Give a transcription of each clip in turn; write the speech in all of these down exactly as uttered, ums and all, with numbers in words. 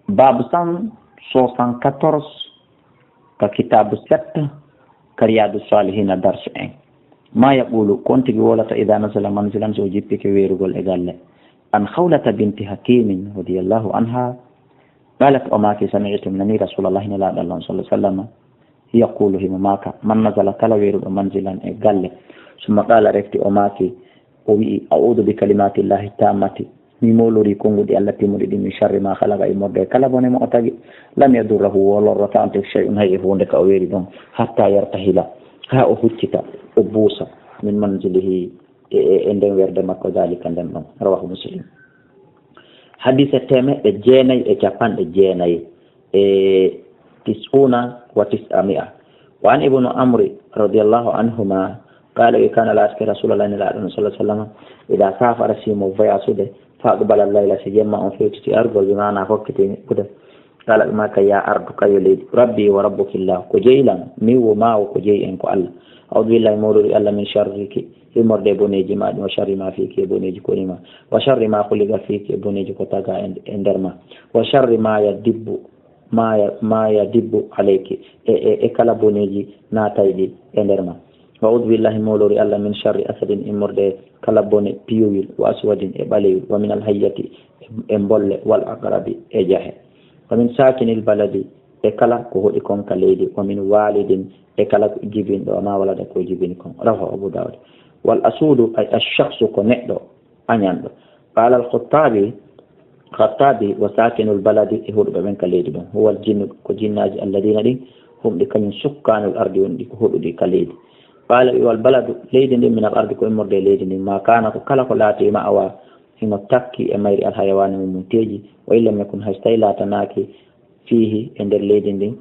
Baabu cent soixante-quatorze, ka kitaabu sept, ka Riyaadu Saalihina, darsu un. Ma yaqulu, ko on tigi wolata, ida nasala manzilan, so o jippike weerugol e galle. An Khawlata binti Hakimin, radiyallahu anha, qalat, o maaki, sami'tu, mi nani Rasulallahi, Nelaaɗo Allah, sallallahu alaihi wasallam, yaqulu, himo maaka, man nazala, kala weeruɗo manzilan e galle, summa qala, refti o maaki, o wi'i, a'udhu bi kalimatillahi tammati, mi moolorii konnguɗi Allah timmuɗi ɗin, min sharri ma khalaqa, immorde e kala bone mo o tagi, lam yadurrahu, wo lorrata on tigi shay'un, hay e huunde ka o weeri ɗon, hatta yartahila, haa o huccita, o buusa, min manzilihi, e, e, e nden weerde makko, dhalika, nden ɗon. Rawahu Muslim. Hadise teemeɗɗe jeenayi e capanɗe jeenayi e tis'una wa tis'a mi'a. Wa an Ibnu Amri radiyallahu anhuma qala, wi, kana laatike Rasulullah, Nelaaɗo, sallallahu alaihi wasallam, ida safara, si mo voyage ude, fa aqbala layla, si jemma on fewtiti argol, bi maana hokkiti niɓɓude, qala, ɓe maaka, ya ardu, kayo leydi, rabbi wa rabbukillah, ko jeyi lan, min wo ma wo, ko jeyi en ko Allah. A'udhu billahi, moolori Allah, min sharriki, immorde e boneeji ma ɗin, wa sharri ma fiki, e boneeji koni ma, wa sharri ma khuliqa fiki, e boneeji ko taga e, e nder ma, wa sharri ma yadibbu, ma ya-, ma yadibbu alayki, e, e, e kala boneeji naatayɗi e nder ma. Wa a'udhu billahi, moolori Allah, min sharri asadin, immorde e kala bone piyowil, wa aswadin, e ɓalewil, wa min alhayyati, e, e mbolle, wal aqrabi, e jahe. Wa min sakinil baladi, e kala ko hoɗi kon ka leydi, wa min walidin, e kala ko jibinɗo, ma walada, ko jibini kon. Rawahu Abu Dawud. Wal asudu, ay ash-shakhsu, ko neɗɗo añanɗo. Qala al-Khattabi, Khattabi, wa sakinul baladi, e hoɗuɓe ɓen ka leydi ɗon, huwa al-jinnu, ko jinnaaji, alladina, ɗin, hum, ɗi kañum, sukkanul ardi, woni ɗi ko hoɗuɗi ka leydi. Qala, wi, wal baladu, leydi ndin, min al ardi, ko immorde e leydi ndin, ma kana, ko kala ko laati, ma'wa, himo takki e mayri, al hayawani, mum mum teeji, wa illam yakun, hay so tawi laatanaaki, fihi, e nder leydi ndin,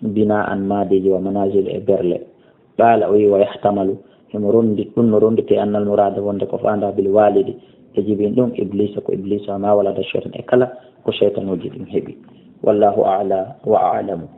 bina'an, maadiiji, wa manazil, e berle. Qala, o wi, wa yahtamalu, himo rondi, ɗum no ronditee, annal murada, wonde ko faanda, bil walidi, e jibin ɗum, iblisa, ko iblisa, ma walada shaytan, e kala ko shaytanuuji ɗin heɓi. Wallahu a'la wa a'lamu.